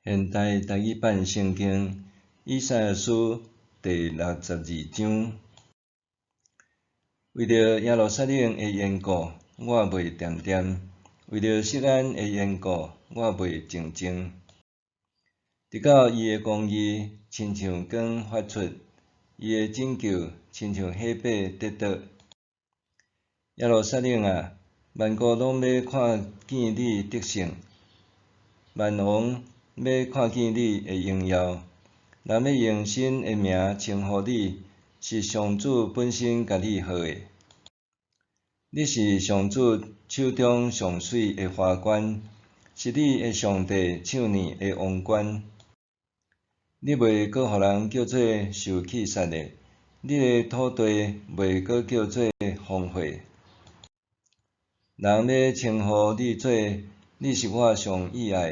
現代台語版聖經以賽亞書第六十二章。為著耶路撒冷的緣故，我袂恬恬；為著錫安的緣故，我袂靜靜。直到伊的公義親像光發出，伊的拯救親像火把得著。耶路撒冷啊，萬國攏欲看見你得勝，萬王欲看見你的榮耀。人欲用新的名稱呼你，是上主本身共你號的。你是上主手中上媠的花冠，是你的上帝賞你的王冠。你袂閣予人叫做受棄殺的，你的土地袂閣叫做荒廢。人欲稱呼你做，你是我上喜愛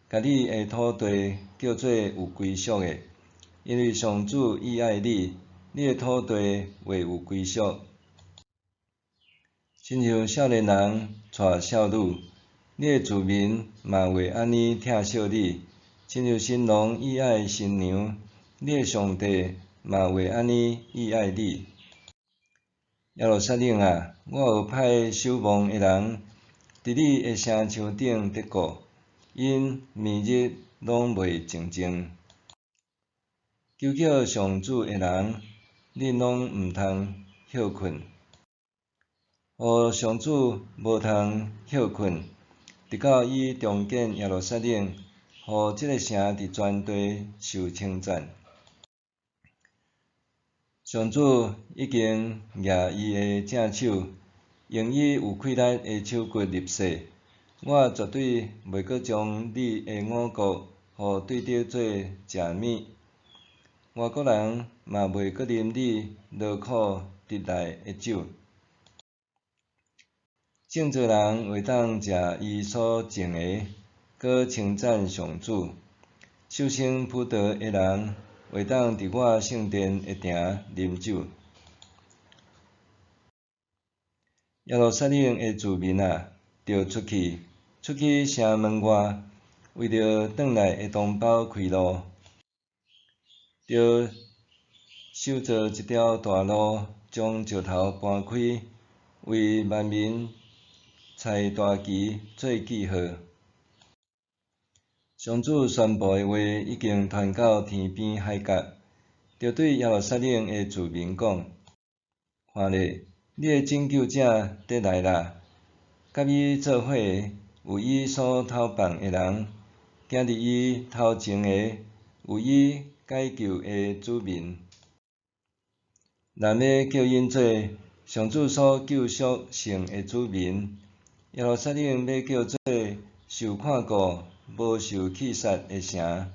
的，共你的土地叫做有歸屬的，因為上主喜愛你，你的土地會有歸屬。親像少年人娶少女，你的子民嘛會按呢疼惜你；親像新郎喜愛新娘，你的上帝嘛會按呢喜愛你。耶路撒冷啊，我有派守望的人，佇你的城牆頂佇顧，𪜶暝日攏袂靜靜。求叫上主的人，恁攏毋通歇睏，予上主無通歇睏，直到伊重建耶路撒冷，予這个城佇全地受稱讚。上主已經舉伊的正手，用伊有氣力的手骨立誓，我絕對袂閣將你的五穀予對得做食物，外國人嘛袂閣啉你勞苦得來的酒。種作人會當食伊所種的，閣稱讚上主；收成葡萄的人會當佇我聖殿的埕啉酒。耶路撒冷的子民啊，著出去，出去城門外，為著轉來的同胞開路。著修造一條大路，將石頭搬開，為萬民拆大旗做記號。上主宣布的話已經傳到天邊海角，著對耶路撒冷的子民講：看咧，你的拯救者佇來啦！佮伊做伙的有伊所投放的人，行佇伊頭前的有伊解救的子民。人欲叫𪜶做上主所救贖聖的子民，耶路撒冷欲叫做受看顧、無受棄殺的城。